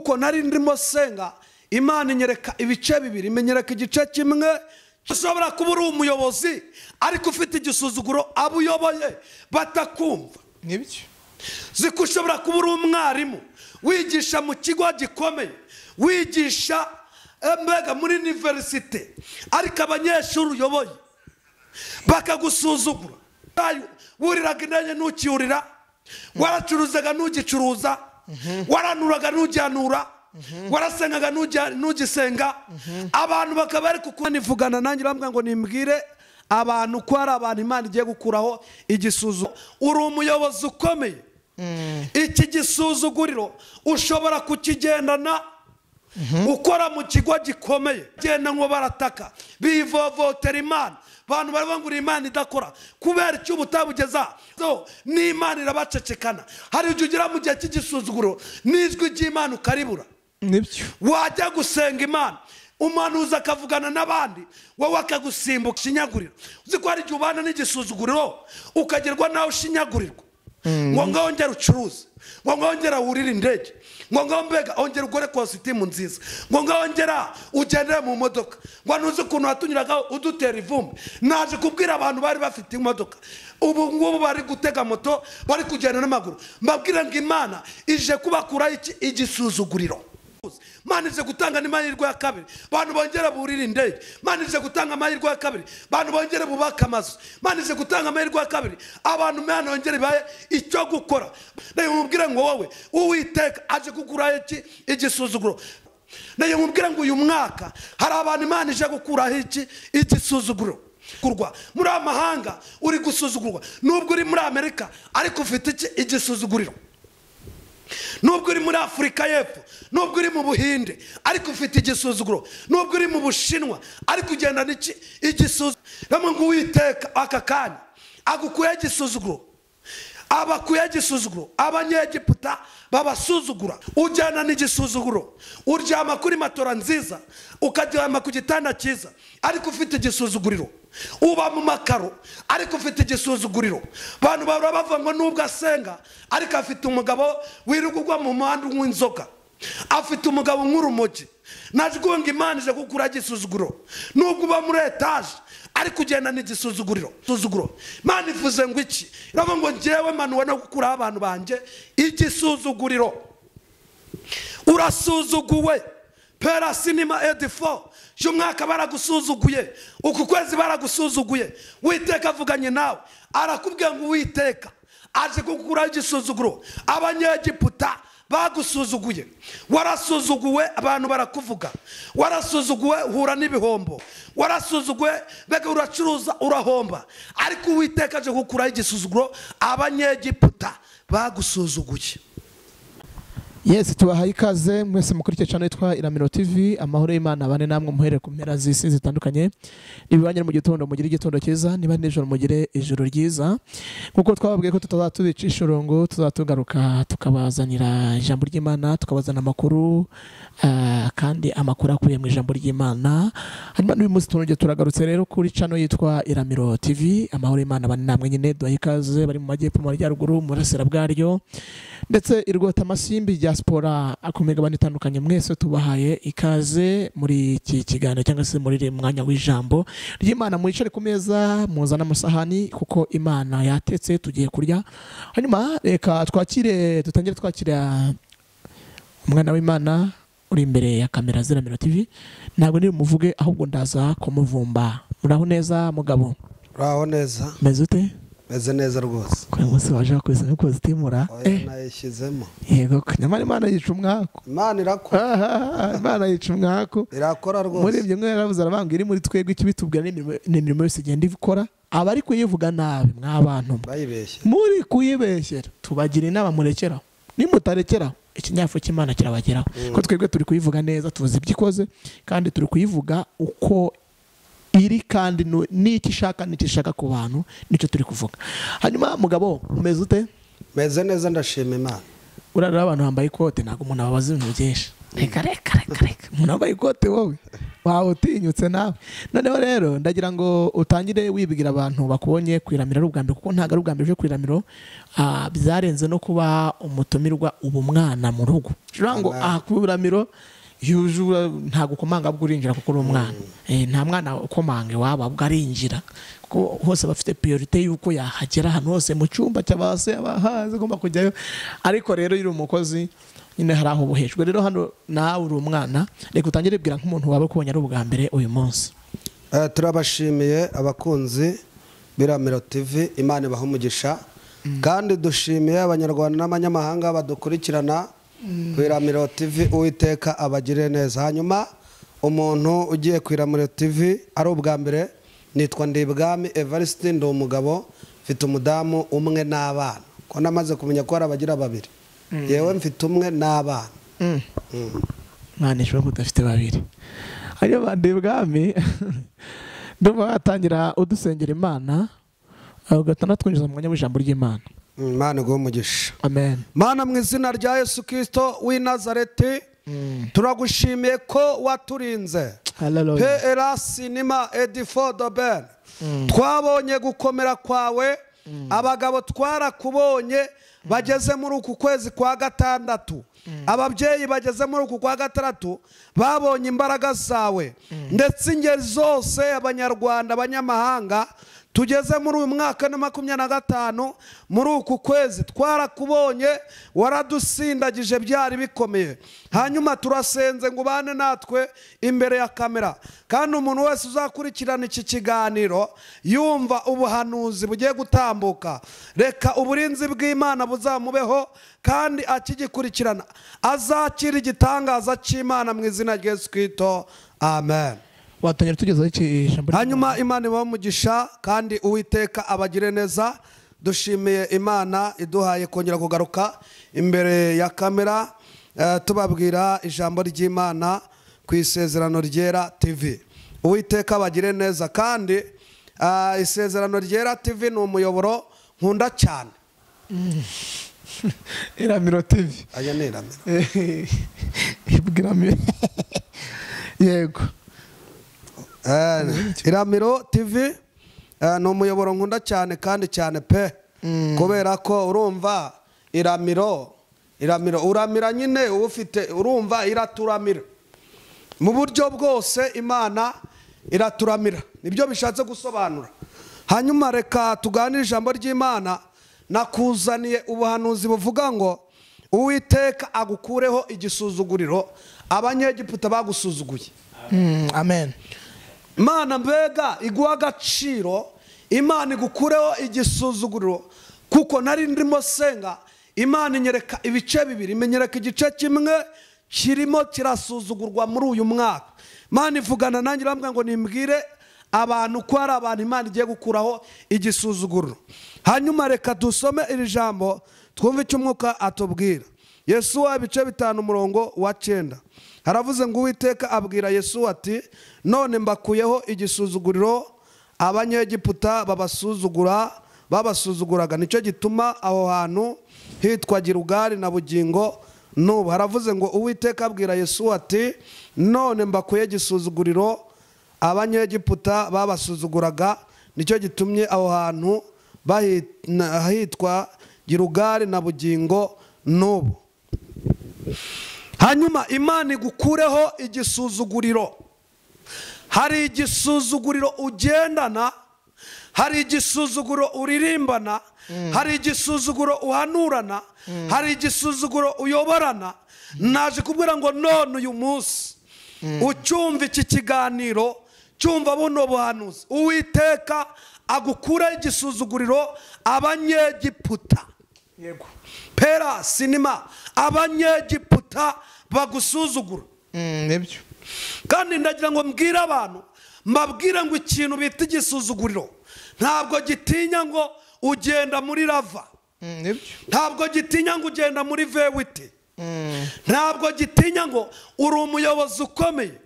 Ko nari ndimo senga Imana inyereka ibice bibiri, imenyereka igice kimwe. Ushobora kuba uri umuyobozi ariko ufite igisuzuguro, abo uyoboye batakumva. Nibyo. Ziko ushobora kuba uri umwarimu wigisha mu kigo gikomeye, wigisha mbega muri universite, ariko abanyeshuri uyoboye bakagusuzugura. Wuriraga indege ntukiwurira, waracuruzaga ntugicuruza, waranuraga ntugihanura, warasengaga ntugisenga. Abantu bakaba bari kukunivugana nanjye bambwira ngo nimbwire abantu ko hari abantu Imana igiye gukuraho igisuzuguro. Uri umuyobozi ukomeye, iki gisuzuguriro ushobora kukigendana ukora mu kigo gikomeye. Genda ngo barataka bivovotera Imana, abantu baravuga ngo Imana idakora kubera icyo ubutabugeza n'Imana irabacecekana. Hari igihe ugera mu gihe cy'igisuzuguro n'ijwi ry'Imana ukaribura. Nibyo. Wajya gusenga Imana, umuhanuzi akavugana n'abandi, wowe akagusimbuka ushinyagurira. Uzi ko hari igihe ubana n'igisuzuguriro ukagerwa nawe ushinyagurirwa, ngo ngaho ongera ucuruze, ngo ngaho ongera wurire indege, ngo ngaho mbega ongera ugore kositimu nziza, ngo ngaho ongera ugendere mu modoka, ngo ntuzi ukuntu watunyuragaho udutera ivumbi. Naje kubwira abantu bari bafite imodoka, ubu ngubu bari gutega moto, bari kugenda n'amaguru, mbabwira ngo Imana ije kubakuraho igisuzuguriro. Imana ije gutanga n'amahirwe ya kabiri, abantu bongera burira indege. Imana ije gutanga amahirwe ya kabiri, abantu bongera bubaka amazu. Imana ije gutanga amahirwe ya kabiri, abantu Imana yongera ibahe icyo gukora. Nayo mubwira ngo wowe Uwiteka aje gukuraho iki igisuzuguro. Nayo mubwira ngo uyu mwaka hari abantu Imana ije gukuraho iki igisuzuguro. Kurwa muri amahanga uri gusuzugurwa, nubwo uri muri Amerika ariko ufite iki igisuzuguriro, nubwo uri muri Afurika y'Epfo, nubwo uri mu Buhinde ariko ufite igisuzuguro, nubwo uri mu Bushinwa ariko ugenda n'iki igisuzuguro. Namwe ngo Uwiteka aka kanya agukuye igisuzuguro, abakuye igisuzuguro, abanyegiputa babasuzugura. Ujyana n'igisuzuguro, uryama kuri matora nziza, ukaryama ku gitanda cyiza ariko ufite igisuzuguriro, uba mu makaro ariko ufite igisuzuguriro. Abantu bahora bavuga ngo nubwo asenga ariko afite umugabo wirirwa mu muhanda unywa inzoga, afite umugabo nk'urumogi. Naje kuvuga ngo Imana ije gukura igisuzuguro, nubwo uba muri etaje ariko ugenda n'igisuzuguriro. Suzuguro. Imana ivuze ngo iki? Iravuga ngo njyewe manuwe no gukuraho abantu banjye igisuzuguriro. Urasuzuguwe pera sinima edifo y'umwaka baragusuzuguye, uku kwezi baragusuzuguye. Uwiteka avuganye nawe arakubwira ngo Uwiteka aje gukuraho igisuzuguro. Abanyegiputa bagusuzuguye, warasuzuguwe abantu barakuvuga, warasuzuguwe uhura n'ibihombo, warasuzuguwe mbega uracuruza urahomba, ariko Uwiteka aje gukuraho igisuzuguro abanyegiputa bagusuzuguye. Yes, tubahaye ikaze mwese mukurikiye channel yitwa Iramiro TV. Amahoro y'Imana bane namwe muhere ku mpera z'isi zitandukanye. Nibibanye mu gitondo mugire igitondo cyiza, niba nijoro mugire ijoro ryiza. Nkuko twababwiye ko tutazatubicisha urongo, tuzatugaruka tukabazanira ijambo ry'Imana, tukabazana amakuru kandi amakuru akuye mu ijambo ry'Imana. Hanyuma n'uyu munsi tunongeye turagarutse rero kuri channel yitwa Iramiro TV. Amahoro y'Imana bane namwe nyine, duhaye ikaze bari mu majyepfo, mu majyaruguru, mu burasira bwaryo, ndetse irwota amasimbi diaspora akumigabane itandukanye. Mwese tubahaye ikaze muri iki kiganiro cyangwa se muri iri mwanya w'ijambo ry'Imana. Mwicare ku meza muzana amasahani kuko Imana yatetse, tugiye kurya. Hanyuma reka twakire, dutangire twakira umwana w'Imana uri imbere ya kamera z'Iramiro TV. Ntabwo niri muvuge ahubwo ndaza kumuvumba. Muraho neza mugabo? Muraho neza. Meze ute? Meze neza rwose. Kwa munsi waje kweza n'ukoztimura. Nayishyizemo. Yego, nyamara Imana yica umwako. Imana irakora. Imana yica umwako. Irakora rwose. Muri ibyo mwe yaravuze arabanga iri muri twebwe ikibitubwira n'imirimo yose igenda ikora, abari kuyivuga nabi mwabantu bayibeshye. Muri kuyibeshyera tubagira inama murekera. Nimutarekera ikinyafu cy'Imana kirabageraho. Ko twebwe turi kuyivuga neza, tuzi ibyikoze kandi turi kuyivuga uko iri kandi n'iki ishaka n'iki ishaka ku bantu, nicyo turi kuvuga. Hanyuma mugabo umeze ute? Meze neza ndashima Imana. Urarira abantu bambaye ikote ntabwo umuntu ababaza ibintu byinshi. Reka reka reka reka. Umuntu wambaye ikote wowe. Wawe utinyutse nawe. Noneho rero ndagira ngo utangire wibwira abantu bakubonye ku Iramiro ari ubwa mbere, kuko ntabwo ari ubwa mbere uje ku Iramiro, byarenze no kuba umutumirwa ubu mwana mu rugo. Ushobora ngo aha ku Iramiro yujura ntabwo ukomanga ahubwo urinjira kuko uri umwana. Nta mwana ukomanga iwabo ahubwo arinjira, kuko hose bafite priorité yuko yahagera ahantu hose mu cyumba cy'abase abahazi agomba kujyayo. Ariko rero iyo uri umukozi nyine hari aho ubuhejwe. Rero hano nawe uri umwana, reka utangire bwira nk'umuntu waba ukubonye ari ubwa mbere uyu munsi. Turabashimiye abakunzi b'Iramiro TV, Imana ibahe umugisha. Kandi dushimiye abanyarwanda n'abanyamahanga badukurikirana ku Iramiro TV, Uwiteka abagirire neza. Hanyuma umuntu ugiye ku Iramiro TV ari ubwa mbere, nitwa Ndibwami Evariste, ndi umugabo, mfite umudamu umwe n'abana. Ko namaze kumenya ko hari abagira babiri, yewe mfite umwe n'abana. Mwana ishobora kudafite babiri. Ariyo Ndibwami, ndumva watangira udusengera Imana, ugatana twinjiza mu mwanya w'ijambo ry'Imana. Imana iguhe umugisha. Amen. Mana, mu izina rya Yesu Kristo w'i Nazareti, turagushimiye ko waturinze. Hallelujah. Pera sinima edifodoben. Twabonye gukomera kwawe, abagabo twarakubonye bageze muri uku kwezi kwa gatandatu, ababyeyi bageze muri uku kwa gatandatu babonye imbaraga zawe, ndetse ingeri zose abanyarwanda abanyamahanga tugeze muri uyu mwaka na 25 muri uku kwezi twarakubonye, waradusindagije byari bikomeye. Hanyuma turasenze ngo ubane natwe imbere ya kamera, kandi umuntu wese uzakurikirana iki kiganiro yumva ubuhanuzi bugiye gutambuka, reka uburinzi bw'Imana buzamubeho, kandi akigikurikirana azakira igitangaza cy'Imana mu izina rya Yesu Kristo. Amen. Watangira tugezaho iki ijambo. Hanyuma Imana ibahe umugisha kandi Uwiteka abagire neza. Dushimiye Imana iduhaye kongera kugaruka imbere ya kamera, tubabwira ijambo ry'Imana ku Isezerano Ryera TV. Uwiteka abagire neza. Kandi Isezerano Ryera TV ni umuyoboro nkunda cyane. Iramiro TV. Aya ni Iramiro. Ibwiramiro. Yego. Iramiro TV ni umuyoboro nkunda cyane kandi cyane pe, kubera ko urumva Iramiro, Iramiro uramira nyine ufite, urumva iraturamira mu buryo bwose, Imana iraturamira, nibyo bishatse gusobanura. Hanyuma reka tuganire ijambo ry'Imana. Nakuzaniye ubuhanuzi buvuga ngo Uwiteka agukureho igisuzuguriro abanyegiputa bagusuzuguye. Amen. Imana mbega iguha agaciro, Imana igukureho igisuzuguriro. Kuko nari ndimo senga, Imana inyereka ibice bibiri, imenyereka igice kimwe kirimo kirasuzugurwa muri uyu mwaka. Imana ivugana nanjye irambwira ngo nimbwire abantu ko hari abantu Imana igiye gukuraho igisuzuguriro. Hanyuma reka dusome iri jambo twumve icyo Umwuka atubwira. Yesuwa ibice 5 umurongo wa 9. Haravuze ngo Uwiteka abwira Yesu ati, none mbakuyeho igisuzuguriro abanyegiputa babasuzuguraga, nicyo gituma aho hantu hitwa Gilugali na bugingo n'ubu. Haravuze ngo Uwiteka abwira Yesu ati, none mbakuye igisuzuguriro abanyegiputa babasuzuguraga, nicyo gitumye aho hantu hitwa Gilugali na bugingo n'ubu. Hanyuma Imana igukureho igisuzuguriro. Hari igisuzuguriro ugendana, hari igisuzuguro uririmbana, hari igisuzuguro uhanurana, hari igisuzuguro uyoborana. Naje kubwira ngo none uyu munsi ucyumva iki kiganiro, cyumva buno buhanuzi, Uwiteka agukura igisuzuguriro abanyegiputa. Yego. Pera sinima abanyegiputa bagusuzugura. Nibyo. Kandi ndagira ngo mbwire abantu, mbabwire ngo ikintu bita igisuzuguriro ntabwo gitinya ngo ugenda muri rava. Nibyo. Ntabwo gitinya ngo ugenda muri vewiti. Ntabwo gitinya ngo uri umuyobozi ukomeye.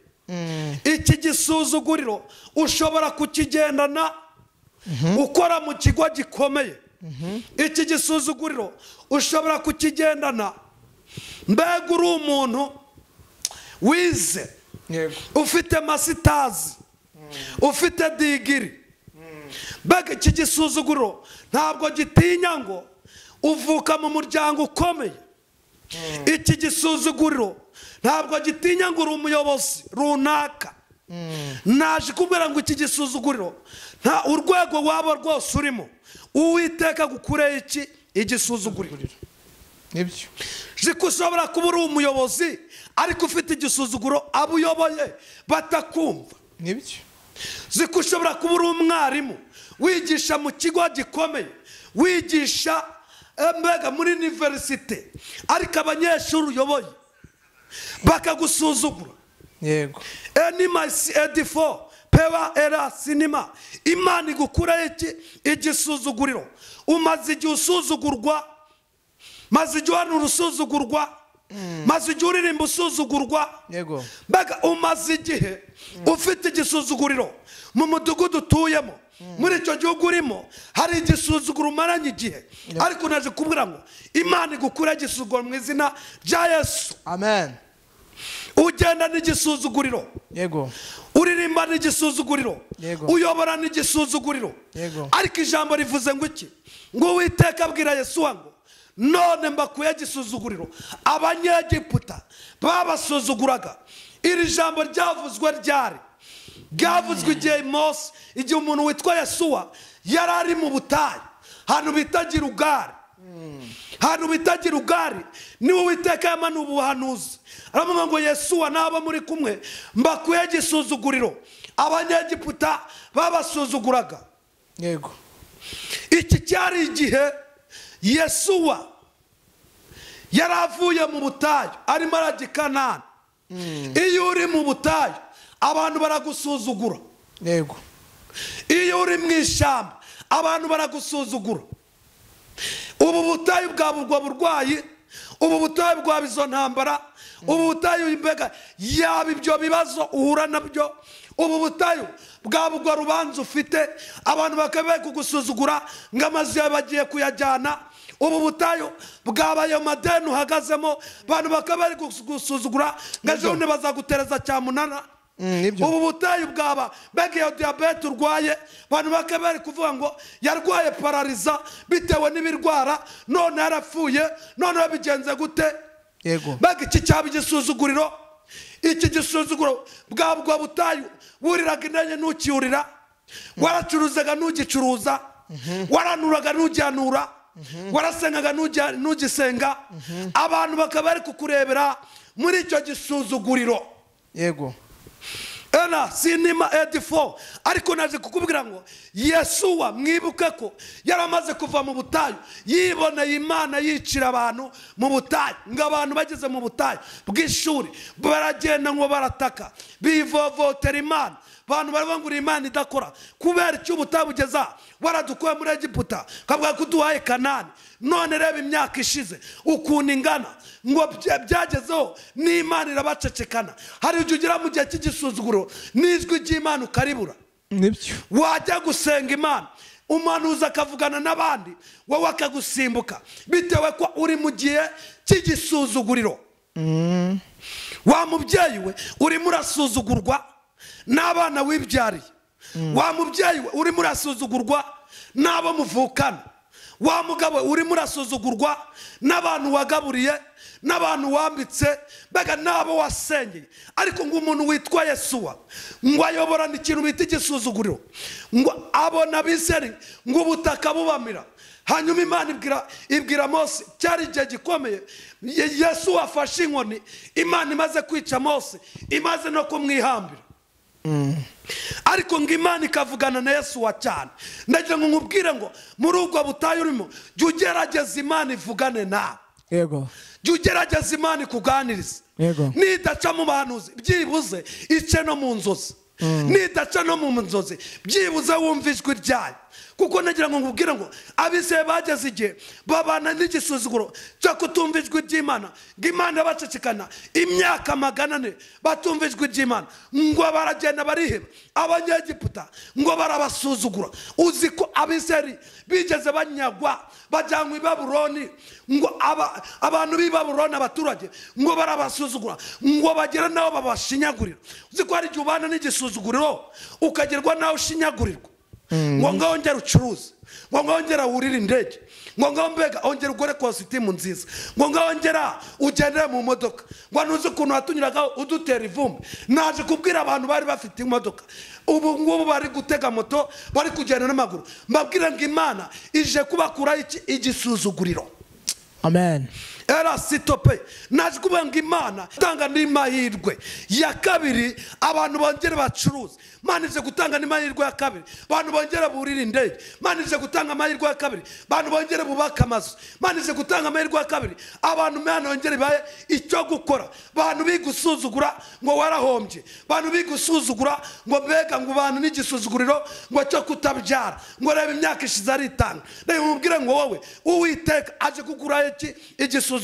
Iki gisuzuguriro ushobora kukigendana ukora mu kigo gikomeye. Iki gisuzuguriro ushobora kukigendana mbega uri umuntu wize. Ufite masitazi, ufite digiri. Mbega iki gisuzuguriro ntabwo gitinya ngo uvuka mu muryango ukomeye. Iki gisuzuguriro ntabwo gitinya ngo uri umuyobozi runaka. Naje kubwira ngo iki gisuzuguriro nta urwego waba rwose urimo, Uwiteka gukureye iki igisuzuguriro. Nibyo. Zikushobora kuba uri umuyobozi ariko ufite igisuzuguro abo uyoboye batakumva. Nibyo. Zikushobora kuba uri umwarimu wigisha mu kigo gikomeye, wigisha mbega muri universite, ariko abanyeshuri uyoboye bakagusuzugura. Yego. Enima edifo pewa era sinima. Imana igukura iki igisuzuguriro. Umaze igihe usuzugurwa, maze igihe uhanura usuzugurwa, maze igihe uririmba usuzugurwa. Yego. Mbega umaze igihe ufite igisuzuguriro mu mudugudu utuyemo, muri icyo gihugu urimo hari igisuzuguro umaranye igihe. Ariko naje kubwira ngo Imana igukura igisuzuguriro mu izina rya Yesu. Amen. Ugenda n'igisuzuguriro. Yego. Uririmba n'igisuzuguriro. Yego. Uyobora n'igisuzuguriro. Yego. Ariko ijambo rivuze ngo iki? Ngo Uwiteka abwira Yesu ngo none mbakuye igisuzuguriro Abanyegiputa babasuzuguraga. Iri jambo ryavuzwe ryari? Ryavuzwe igihe Mose, igihe umuntu witwa Yesuwa yari ari mu butayu, ahantu bita Gilugari. Ahantu bita Gilugari niwe Uwiteka yamanuye ubuhanuzi, aravuga ngo Yesuwa n'abo muri kumwe mbakuye igisuzuguriro Abanyegiputa babasuzuguraga. Yego. Iki cyari igihe Yesuwa yari avuye mu butayu arimo arajya i Kanani. Iyo uri mu butayu abantu baragusuzugura. Yego. Iyo uri mu ishyamba abantu baragusuzugura. Ubu butayu bwa ubwo burwayi, ubu butayu bwa izo ntambara, ubu butayu mbega yaba ibyo bibazo uhura nabyo, ubu butayu bwa ubwo rubanza ufite abantu bakaba bari kugusuzugura ngo amazu yawe bagiye kuyajyana. Ubu butayu bwabaye madeni uhagazemo abantu bakaba bari kugusuzugura ngo ejo bundi bazagutereza cyamunara. Ubu butayu bwaba mbega iyo diyabete urwaye abantu bakaba bari kuvuga ngo yarwaye parariza bitewe n'ibirwara, none yarapfuye, none bigenze gute? Yego. Mbega iki cyaba igisuzuguriro. Iki gisuzuguro bwa bwo butayu wuriraga indege ntukiyurira, waracuruzaga ntugicuruza, waranuraga ntugihanura, warasengaga ntugisenga. Abantu bakaba bari kukurebera muri icyo gisuzuguriro. Yego. Ena sinima edifo. Ariko naje kukubwira ngo Yesuwa mwibuke ko yaramaze kuva mu butayu, yiboneye Imana yicira abantu mu butayu. Ngo abantu bageze mu butayu bw'ishuri baragenda ngo barataka bivovotera Imana. Abantu baravuga ngo Imana idakora kubera icyo ubutayu bugeza waradukuye muri Egiputa kavuga ko uduhaye Kanani, none reba imyaka ishize ukuntu ingana. Ngo byagezeho n'Imana irabacecekana. Hari igihe ugera mu gihe cy'igisuzuguro n'ijwi ry'Imana ukaribura. Nibyo. Wajya gusenga Imana, umuhanuzi akavugana n'abandi, wowe akagusimbuka bitewe ko uri mu gihe cy'igisuzuguriro. Wa mubyeyi we urimo urasuzugurwa n'abana wibyariye. Wa mubyeyi we urimo urasuzugurwa n'abo muvukana. Wa mugabo urimo urasuzugurwa n'abantu wagaburiye, n'abantu wambitse, mbega n'abo wasengeye. Ariko ngo umuntu witwa Yesuwa ngo ayoborana ikintu bita igisuzuguriro, ngo abona Abisirayeli ngo ubutaka bubamira. Hanyuma Imana ibwira Mose, cyari igihe gikomeye. Yesuwa afashe inkoni, Imana imaze kwica Mose, imaze no kumwihambira. Ariko ngo Imana ikavugana na Yesuwa cyane. Ndagira ngo nkubwire ngo muri ubwo butayu urimo jya ugerageza Imana ivugane nawe. Yego. Jya ugerageza Imana ikuganirize. Yego. Nidaca mu bahanuzi byibuze ice no mu nzozi. Nidaca no mu nzozi byibuze wumva ijwi ryayo. Kuko nagira ngo nkubwire ngo abisirayeli bageze igihe babana n'igisuzuguro cyo kutumva ijwi ry'Imana, ngo Imana bacecekana imyaka 400 batumva ijwi ry'Imana, ngo baragenda bariheba. Abanyegiputa ngo barabasuzugura. Uzi ko abisirayeli bigeze banyagwa bajyanwa i Babuloni, ngo abantu b'i Babuloni abaturage ngo barabasuzugura, ngo bagera nabo babashinyagurira. Uzi ko hari igihe ubana n'igisuzuguriro ukagerwa nawe ushinyagurirwa. Ngo ngaho ongera ucuruze, ngo ngaho ongera wurire indege, ngo ngaho mbega ongera ugore kositimu nziza, ngo ngaho ongera ugendere mu modoka, ngo ntuzi ukuntu watunyuragaho udutera ivumbi. Naje kubwira abantu bari bafite imodoka ubu ngubu bari gutega moto, bari kugenda n'amaguru, mbabwira ngo Imana ije kubakuraho igisuzuguriro. Amen. Era sitope. Naje kuvuga ngo Imana itanga n'amahirwe ya kabiri abantu bongere bacuruze. Imana ije gutanga n'amahirwe ya kabiri abantu bongere burire indege. Imana ije gutanga amahirwe ya kabiri abantu bongere bubaka amazu. Imana ije gutanga amahirwe ya kabiri abantu Imana bongere baye icyo gukora. Abantu bigusuzugura ngo warahombye, abantu bigusuzugura ngo mbega ngo abantu n'igisuzuguriro ngo cyo kutabyara, ngo reba imyaka ishize aritanga. Reba umubwire ngo wowe Uwiteka aje kugura iki igisuzuguro.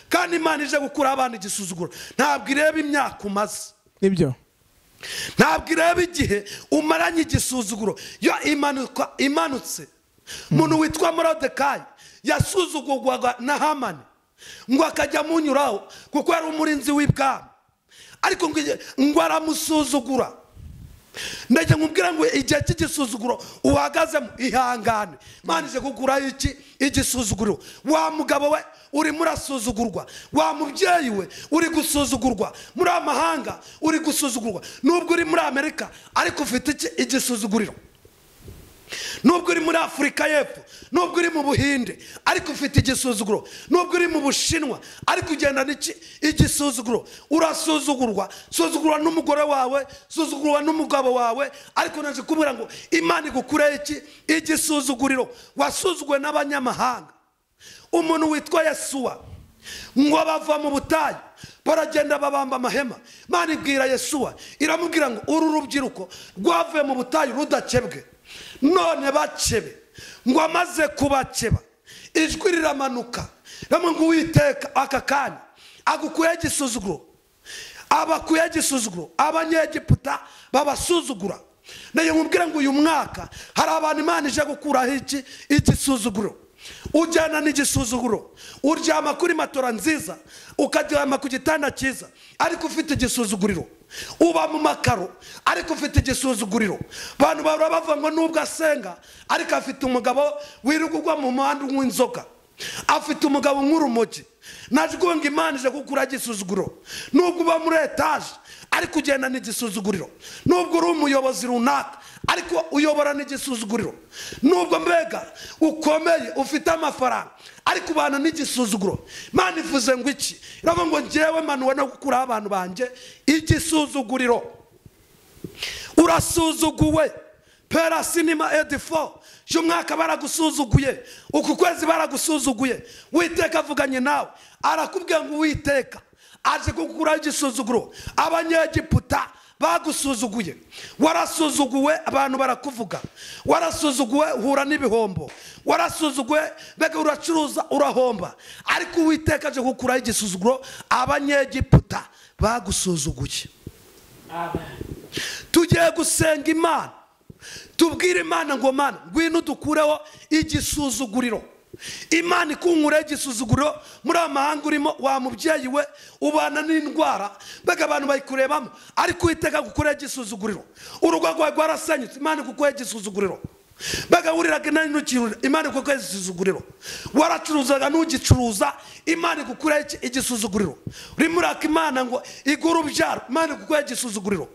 Kandi Imana ije gukura abana igisuzuguro ntabwo ireba imyaka umaze, nibyo, ntabwo ireba igihe umaranye igisuzuguro. Yo imanuka imanutse umuntu witwa Moridekayi yasuzugurwaga na Hamani, ngo akajya amunyuraho kuko yari umurinzi w'ibwami, ariko ngo aramusuzugura. Ndajya nkubwira ngo igihe cy'igisuzuguro uhagazemo ihangane. Imana ije gukuraho iki igisuzuguro. Wa mugabo we urimo urasuzugurwa, wa mubyeyi we uri gusuzugurwa, muri amahanga uri gusuzugurwa, nubwo uri muri Amerika ariko ufite iki igisuzuguriro, nubwo uri muri Afurika y'Epfo, nubwo uri mu Buhinde ariko ufite igisuzuguro, nubwo uri mu Bushinwa ariko ugenda n'iki igisuzuguro. Urasuzugurwa, suzugurwa n'umugore wawe, suzugurwa n'umugabo wawe, ariko naje kubwira ngo Imana igukureho iki igisuzuguriro. Wasuzuguwe n'abanyamahanga. Umuntu witwa Yesuwa ngo bava mu butayu baragenda babamba amahema. Imana ibwira Yesuwa iramubwira ngo uru rubyiruko rwavuye mu butayu rudakebwe, none bakebe. Ngo amaze kubakeba ijwi riramanuka ramwe ngo Uwiteka aka kanya agukuye igisuzuguro, abakuye igisuzuguro, abanyegiputa babasuzugura. Nayo nkubwira ngo uyu mwaka hari abantu Imana ije gukuraho iki igisuzuguro. Ujyana n'igisuzuguro, uryama kuri matora nziza, ukaryama ku gitanda cyiza ariko ufite igisuzuguriro, uba mu makaro ariko ufite igisuzuguriro. Abantu bahora bavuga ngo nubwo asenga ariko afite umugabo wirirwa mu muhanda unywa inzoga, afite umugabo nk'urumogi. Naje kuvuga ngo Imana ije gukura igisuzuguriro. Nubwo uba muri etaje ariko ugenda n'igisuzuguriro, nubwo uri umuyobozi runaka ariko uyobora n'igisuzuguriro, nubwo mbega ukomeye ufite amafaranga ariko ubana n'igisuzuguro. Imana ivuze ngo iki? Iravuga ngo njyewe manuwe no gukuraho abantu banjye igisuzuguriro. Urasuzuguwe pera sinima edifo umwaka baragusuzuguye, uku kwezi baragusuzuguye. Uwiteka avuganye nawe arakubwira ngo Uwiteka aje gukuraho igisuzuguro. Abanyegiputa bagusuzuguye, warasuzuguwe abantu barakuvuga, warasuzuguwe uhura n'ibihombo, warasuzuguwe mbega uracuruza urahomba, ariko Uwiteka aje gukuraho igisuzuguro. Abanyegiputa bagusuzuguye. Tugiye gusenga Imana, tubwire Imana ngo Mana ngwino dukureho igisuzuguriro. Imana ikunkure igisuzuguriro muri amahanga urimo. Wa mubyeyi we ubana n'indwara mbega abantu bayikurebamo ariko Uwiteka gukureho igisuzuguriro. Urugo rwawe rwarasenyutse, Imana igukureho igisuzuguriro. Mbega wuriraga n'ukirura, Imana igukureho igisuzuguriro. Waracuruzaga n'ugicuruza, Imana igukureho igisuzuguriro. Urimo uraka Imana ngo igure urubyaro, Imana igukureho igisuzuguriro.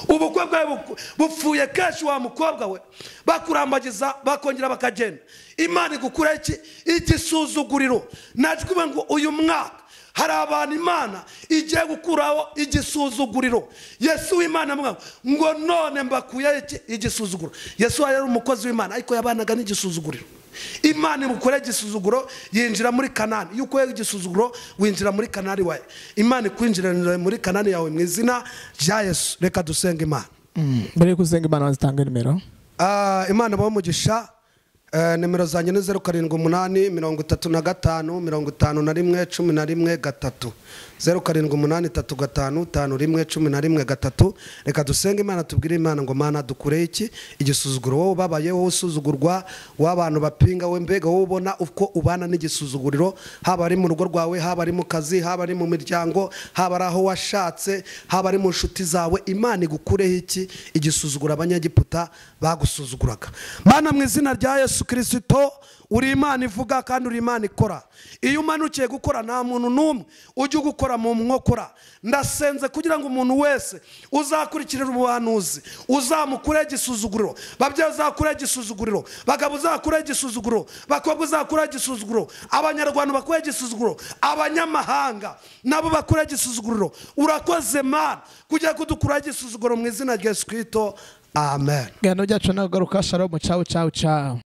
Ubukwe bwawe bupfuye kenshi wa mukobwa we, bakurambagiza bakongera bakagenda, Imana igukureho igisuzuguriro. Naje kuvuga ngo uyu mwaka hari abantu Imana igiye gukuraho igisuzuguriro. Yesu w'Imana avuga ngo none mbakuye igisuzuguro. Yesu yari umukozi w'Imana ariko yabanaga n'igisuzuguriro. Imana imukure igisuzuguro yinjira muri Kanani. Iyo ukuye igisuzuguro winjira muri Kanani wawe. Imana ikwinjira muri Kanani yawe mu izina rya Yesu. Reka dusenge Imana. Mbere yo gusenga Imana bazitanga nimero. Imana ibahe umugisha. Nimero zanjye ni 078 35 51 11 3, 078 35 51 11 3. Reka dusenge Imana, tubwire Imana ngo Mana dukure iki igisuzuguro, wowe ubabaye, wowe usuzugurwa, w'abantu bapinga, we mbega wowe ubona uko ubana n'igisuzuguriro, haba ari mu rugo rwawe, haba ari mu kazi, haba ari mu miryango, haba ari aho washatse, haba ari mu nshuti zawe. Imana igukureho iki igisuzuguro abanyagiputa bagusuzuguraga. Mana mu izina rya Yesu Kristo, uri Imana ivuga kandi uri Imana ikora. Iyo umanukiye gukora nta muntu n'umwe ujya ugukora mu nkokora. Ndasenze kugira ngo umuntu wese uzakurikirira ubuhanuzi uzamukure igisuzuguriro, babyeyi uzakure igisuzuguriro, bagabo uzakure igisuzuguriro, bakobwa uzakure igisuzuguriro, abanyarwanda bakure igisuzuguriro, abanyamahanga nabo bakure igisuzuguriro. Urakoze Mana kugira ngo dukure igisuzuguriro mu izina rya Yesu Kristo, amen. Gano byacu nagaruka. Shalom, ciao ciao ciao.